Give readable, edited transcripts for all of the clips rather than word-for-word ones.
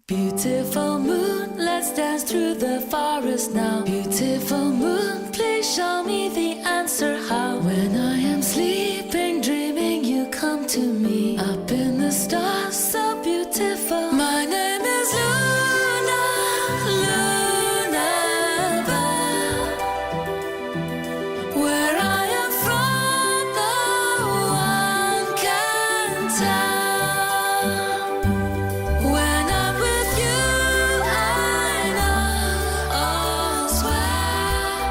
Beautiful moon, let's dance through the forest now. Beautiful moon, please show me the answer how. When I am sleeping, dreaming, you come to me. Up in the stars, so beautiful. My name is Luna, Luna Bell. Where I am from, no one can tell. When I'm with you, I know all's well.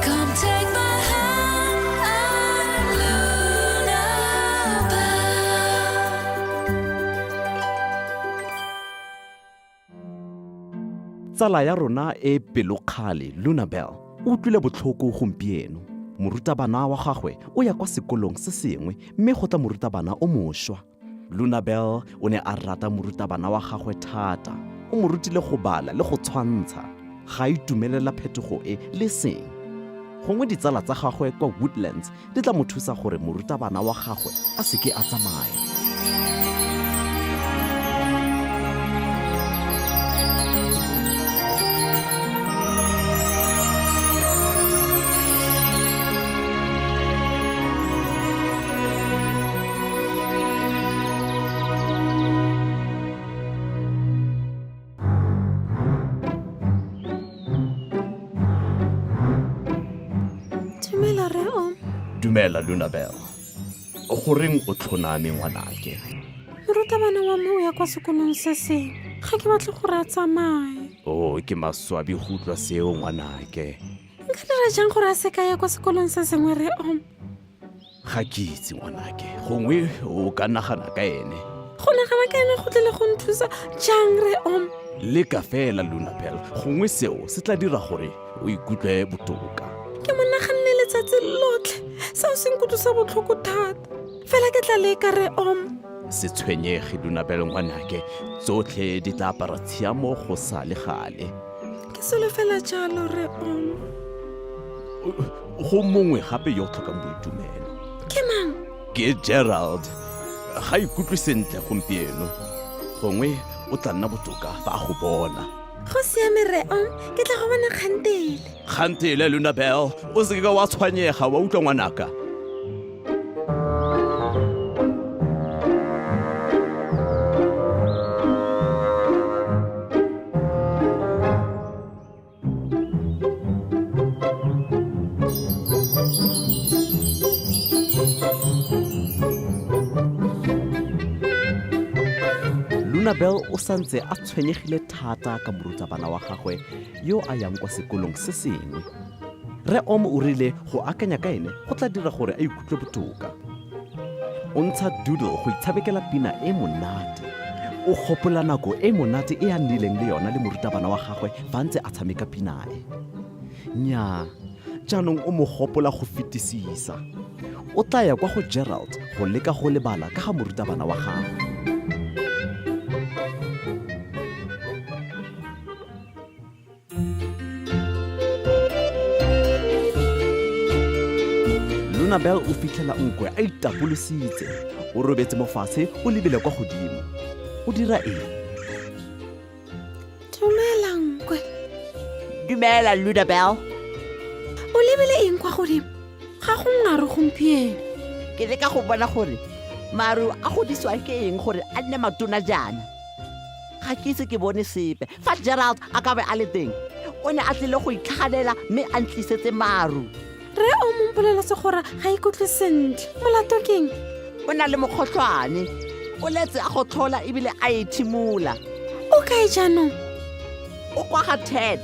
Come take my hand, I'm Luna Bell. Tsala ya rona e pelokgale Lunabel o utlwile botlhoko gompieno. Morutabana wa gagwe o ya kwa sekolong se sengwe mme go tla morutabana o mošwa. Lunabel o ne a rata morutabana wa gagwe thata. O mo rutile go bala le go tshwantsha. Ga a itumelela phetogo e le seng. Gongwe ditsala tsa gagwe kwa Woodlands di tla mo thusa gore morutabana wa gagwe a seke a tsamaya. Dumela re o. Dumela Lunabel. Goreng o tlhoname ngwanake? Morutabana wa me o ya kwa sekolong se sengwe. Ga ke batle gore a tsamaye. O ke maswabi go utlwa seo ngwanake. Nka dira jang gore a se ka ya kwa sekolong se sengwe re o? Ga ke itse ngwanake, gongwe o ka nagana ka ene. Go nagana ka ene go tlile go nthusa jang re om? Leka fela Lunabel, gongwe seo se tla dira gore o ikutlwe botoka. Ke mo naganne letsatsi lotlhe, seo se nkutlwisa botlhoko thata. Fela ke tla leka re om. Se tshwenyege Lunabel ngwanake, tsotlhe di tla apara tshiamo go sa le gale. Ke solofela jalo re om. Go mongwe gape yo o tlhokang boitumelo. Ke mang? Ke Gerald. Ga ikutlwe sentle gompieno. Gongwe o tla nna botoka fa a go bona. Go siame re om, ke tla go bona kgantele. Kgantele Lunabel, o seke wa tshwenyega wa utlwa ngwanaka. Lunabel o santse a tshwenyegile thata ka morutabana wa gagwe yo a yang kwa sekolong se sengwe. Rre Om o rile go akanya ka ene go tla dira gore a ikutlwe botoka. O ntsha Doodle go itshamekela pina e monate. O gopola nako e monate e a nnileng le yona le morutabana wa gagwe fa a ntse a tshameka pina e. Nnyaa, jaanong o mo gopola go fetisisa. O tla ya kwa go Gerald go leka go lebala ka ga morutabana wa gagwe. Lunabel o fitlhela nkwe a itapolositse. O robetse mo fatshe o lebile kwa godimo. O dira eng? Dumela nkwe. Dumela Lunabel. O lebile eng kwa godimo? Ga go maru gompieno. Ke leka go bona gore maru a godisiwa ke eng gore a nne matona jaana. Ga ke ise ke bone sepe. Fa Gerald a ka be a le teng, o ne a tlile go itlhaganela mme a ntlisetse maru. Rre o mo mpoleletse gore ga ikutlwe sentle. Molato keng? O na le mokgotlhwane. O letse a go tlhola ebile a e thimola. O kae jaanong? O kwa ga Ted.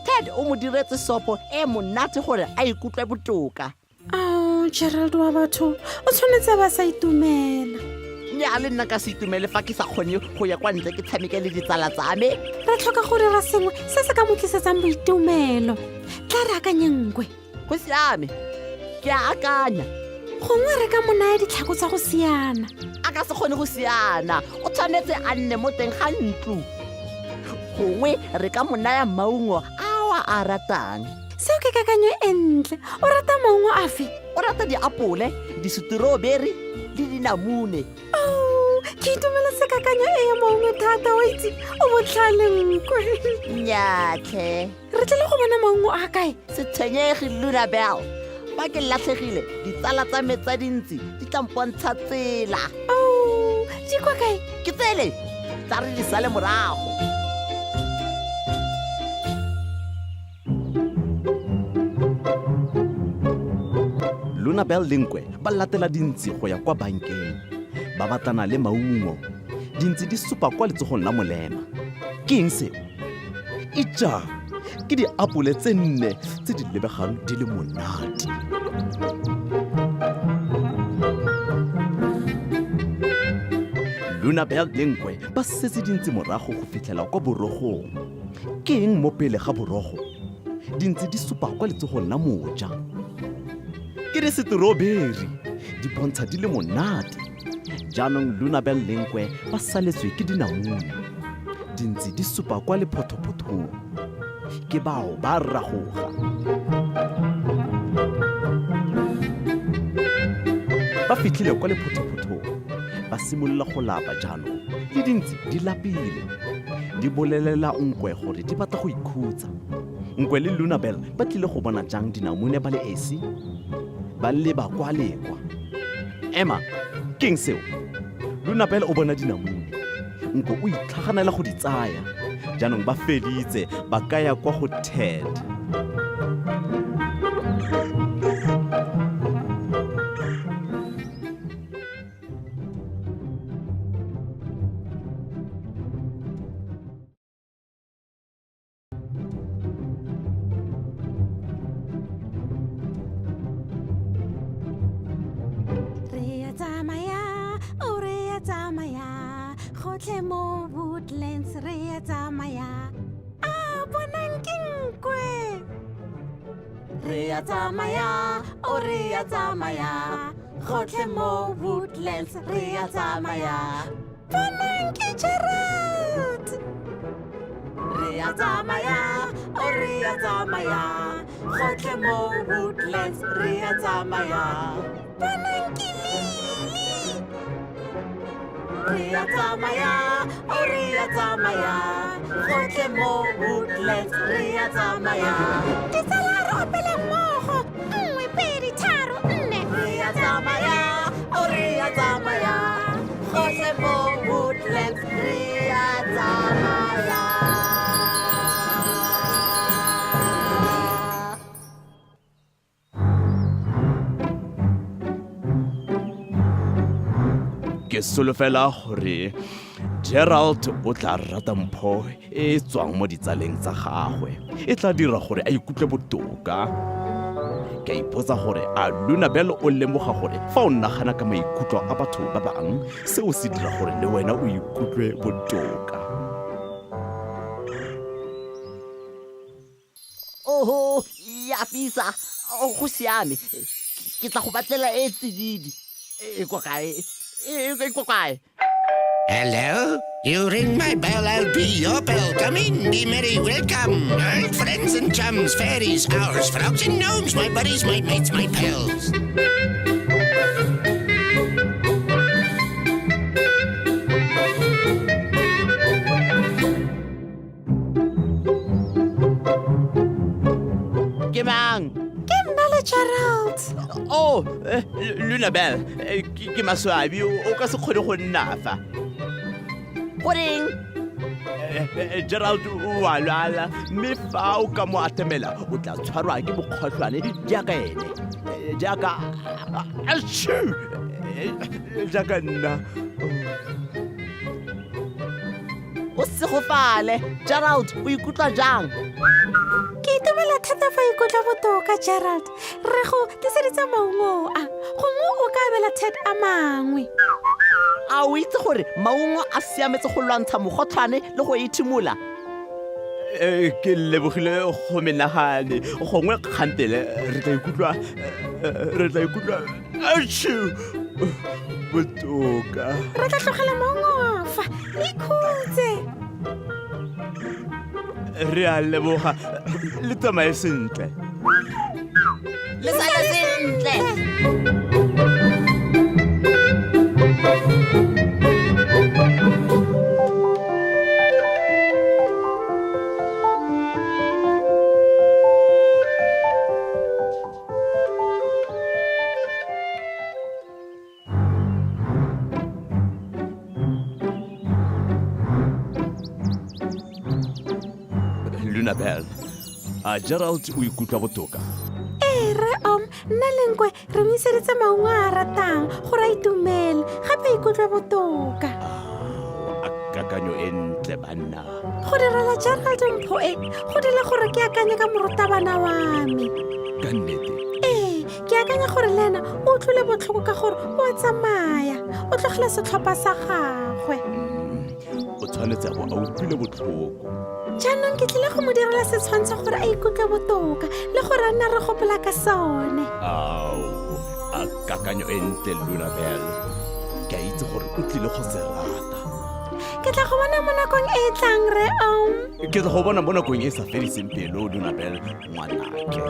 Ted o mo diretse sopo e monate gore a ikutlwe botoka. Ao, Gerald wa batho, o tshwanetse a ba sa itumela. Nnyaa, le nna ka se itumele fa ke sa kgone go ya kwa ntle ke tshameke le ditsala tsa me. Re tlhoka go dira sengwe se se ka mo tlisetsang boitumelo. Tla re akanye nkwe. Go siame, ke a akanya. Gongwe re ka mo naya ditlhako tsa go siana. A ka se kgone go siana, o tshwanetse a nne mo teng ga ntlo. Gongwe re ka mo naya maungo ao a a ratang. Seo ke kakanyo e ntle. O rata maungo afe? O rata diapole, diseteroberi le dinamune. Oh, ke itumeletse kakanyo e ya maungo thata wa itse o botlhale nkwe. Nnyatlhe. Re tlile go bona maungo a kae? Se tshwenyege Lunabel. Fa ke latlhegile, ditsala tsa me tsa dintsi di tla mpontsha tsela. Oh, di kwa kae? Ke tsele, tla re di sale morago. Lunabel le Nkwe ba latela dintsi go ya kwa bankeng. Ba batlana le maungo. Dintsi di supa kwa letsogong la molema. Ke eng seo? Ija! Ke diapole tse nne tse di lebegang di le monate. Lunabel le Nkwe ba setse dintsi morago go fitlhela kwa borogong. Ke eng mo pele ga borogo? Dintsi di supa kwa letsogong la moja. Ke disetoroberi, di bontsha di le monate. Jaanong Lunabel le Nkwe ba saletswe ke dinamune. Dintsi di supa kwa lephothopothong. Ke bao ba ragoga. Ba fitlhile kwa lephothopothong. Ba simolola go lapa jaanong. Le dintsi di lapile. Di bolelela Nkwe gore di batla go ikhutsa. Nkwe le Lunabel ba tlile go bona jang dinamune ba le esi? Ba leba kwa le kwa. Ema, keng seo? Lunabel o bona dinamune. Nko o itlhaganela go di tsaya. Jaanong ba feditse, ba ka ya kwa go Ted. Re a tsamaya, o re a tsamaya, gotlhe mo Woodlands re a tsamaya. A bonang ke nkwe. Re a tsamaya, o re a tsamaya, gotlhe mo Woodlands re a tsamaya. Bonang ke Gerald. Re a tsamaya, o re a tsamaya, gotlhe mo Woodlands re a tsamaya. Bonang ke Lily. Re a tsamaya, o re a tsamaya, gotlhe mo Woodlands re a tsamaya. Ditsala re opele mmogo, 1 2 3 4. Re a tsamaya, o re a tsamaya, gotlhe mo Woodlands re a tsamaya. Ke solofela gore Gerald o tla rata mpho e e tswang mo ditsaleng tsa gagwe. E tla dira gore a ikutlwe botoka. Ke a ipotsa gore a Lunabel o lemoga gore fa o nagana ka maikutlo a batho ba bangwe, seo se dira gore le wena o ikutlwe botoka. Oho, ya fisa. Go siame. Ke tla go batlela e tsididi. E kwa kae? E kwa kae? Hello? You ring my bell, I'll be your bell. Come in, be merry, welcome. Old friends and chums, fairies, owls, frogs and gnomes, my buddies, my mates, my pals. Ke mang? Ke nna le Gerald. Oh, Lunabel, ke maswabi, o ka se kgone go nna fa. Goreng? Gerald o a lwala, mme fa o ka mo atamela, o tla tshwarwa ke mokgotlhwane jaaka ene. Jaaka, achoo! Jaaka nna. O segofale. Gerald, o ikutlwa jang? Ke itumela thata fa ikutlwa botoka, Gerald. Re go tliseditse maungo a. Gongwe o ka abela Ted a mangwe. A o itse gore maungo a siametse go lwantsha mokgotlhwane le go ithimola? Ke lebogile go menagane. Gongwe kgantele re tla ikutlwa, re tla ikutlwa, achoo, botoka. Re tla tlogela maungo fa, le ikhutse. Re a leboga, le tsamaye sentle. Le sale sentle. Lunabel, a Gerald o ikutlwa botoka? Ee, re Om, nna le Nkwe re mo iseditse maungo a a ratang gore a itumele gape a ikutlwe botoka. A kakanyo e ntle, banna. Go direla Gerald mpho e go dira gore ke akanye ka morutabana wa me. Ka nnete? Ee, ke akanya gore le ena o utlwile botlhoko ka gore o a tsamaya, o tlogela setlhopha sa gagwe. O tshwanetse a bo a utlwile botlhoko. Jaanong ke tlile go mo direla setshwantsho gore a ikutlwe botoka le gore a nna re gopola ka sone. Ao, a kakanyo e ntle, Lunabel. Ke a itse gore o tlile go se rata. Ke tla go bona mo nakong e e tlang, re Om. Ke tla go bona mo nakong e e sa fediseng pelo, Lunabel, ngwanake.